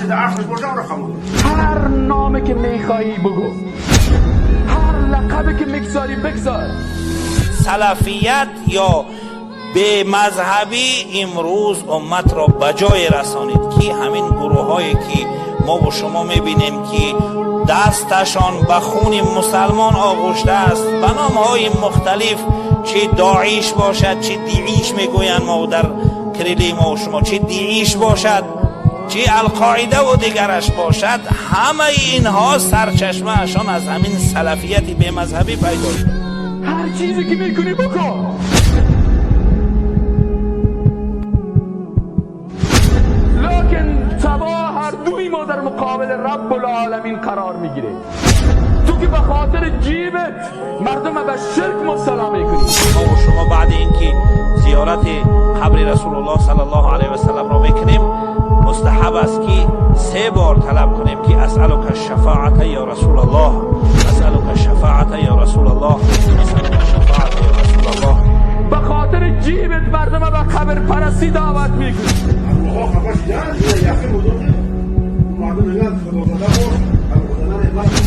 در عقلش باشه اون را قبول. هر نامی که میخوایی بگو، هر لقبی که میگذاری بگذار. سلفیت یا به مذهبی امروز امت را به جای رسانید که همین گروه هایی که ما و شما میبینیم که دستشان به خون مسلمان آغشته است، به نام های مختلف، چه داعش باشد، چه دیعیش میگویند ما در کریلی ما و شما، چه دیعیش باشد، چه القاعده و دیگرش باشد، همه اینها سرچشمه اشان از همین سلفیت به مذهبی پیدا شد. هر چیزی که میکنی بکن، لکن سبا هر دوی ما در مقابل رب العالمین قرار میگیره. تو که به خاطر جیبت مردم به شرک مبتلا میکنی. ما و شما بعد اینکه زیارت قبر رسول الله صلی الله علیه و سلم را میکنیم، مستحب است که 3 بار طلب کنیم که اسألک الشفاعة یا رسول الله، اسألک الشفاعة یا رسول الله، اسألک الشفاعة یا رسول الله. به خاطر جیبت مردم به قبر پرستی دعوت میکنی.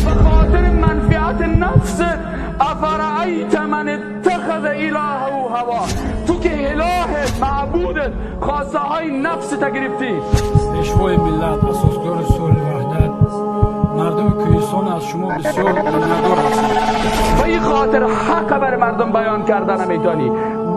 به خاطر منفعت نفست، افرأیت من اتخذ الهه هوا، تو که الهت معبودت خواسته های نفس تا گرفتی. پیشوای ملت، اساسگزار صلح و وحدت، مردم کوهستان از شما بسیار منتظر هستند. به این خاطر حق بر مردم بیان کردن نمیتونی.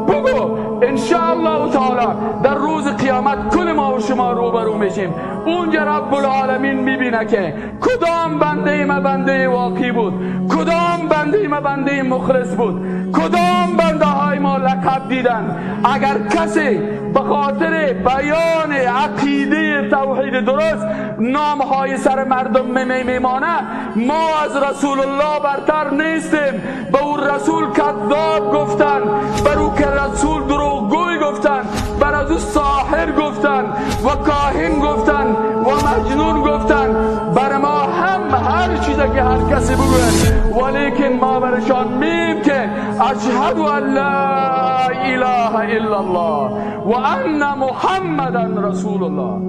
بگو انشاءالله تعالی در روز قیامت کل ما و شما روبرو میشیم. اونجا رب العالمین میبینه که کدام بنده ما بنده واقعی بود، کدام بنده ما بنده مخلص بود، کدام بنده های ما لقب دیدن. اگر کسی به خاطر بیان عقیده توحید درست نام های سر مردم میمانه، ما از رسول الله برتر نیستیم. به او رسول کذاب گفتن، بر او که رسول دروغگوی گفتن، بر از او ساحر گفتن و کاهن گفتن و مجنون گفتن. بر ما هم هر چیزی که هر کسی بگوید، ولیکن ما برشان میم که اشهد ان لا اله الا الله و ان محمدا رسول الله.